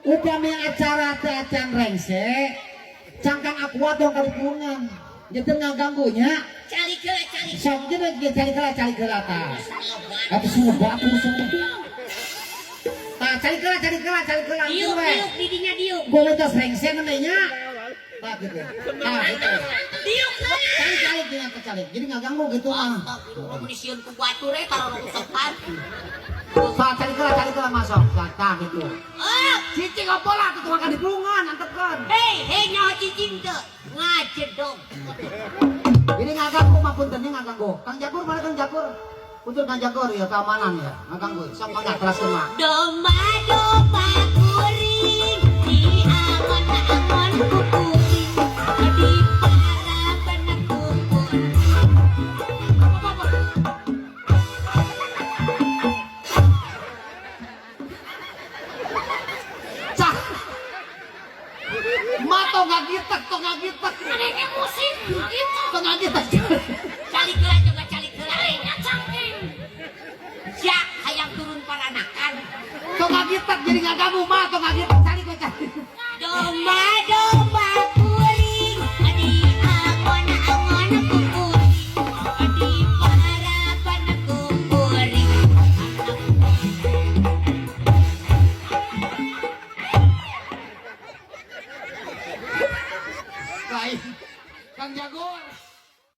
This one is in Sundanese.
Upami acara teh acan rengse, cangkang aqua dong kalipungan. Jadi ngaganggunya. Calik heula calik. Sok jadi ge calik heula calik heula tah. Atuh suba atuh suba. Tah calik heula calik heula calik heula Diuk gitu we. diuk di dinya diuk. Boleh tos rengse namanya nya. Tah gitu. Tah gitu. Diuk heula. Calik calik dengan kecalik. Jadi ngaganggu gitu ah. Astagfirullah mun disieun ku batur eh taruh usepan. Tah calik heula masuk. Tah tah gitu. Ah, Cicing apa lah tuh makan di pungan antepkeun. hei, hei nyaho cicing teu. Ngajedog. Ini ngaganggu mah puntennya ngaganggu. Kang Jagur mana Kang Jagur? Punten Kang Jagur ya keamanan ya ngaganggu. Sok mangga teraskeun mah. Domba domba kuring di angon-angon ku kuring di paraban kukur. Apa apa. Cah. Ma tong ngagitek, tong ngagitek. Ini musik gitu. Tong ngagitek. Calik heula coba calik heula. Nya cangking. Sia hayang turun paranakan. Tong ngagitek jadi ngaganggu mah tong ngagitek cari we cari. Domba domba kuring di angon-angon ku kuring di paraban ku kuring. Lain. Kang Jagur.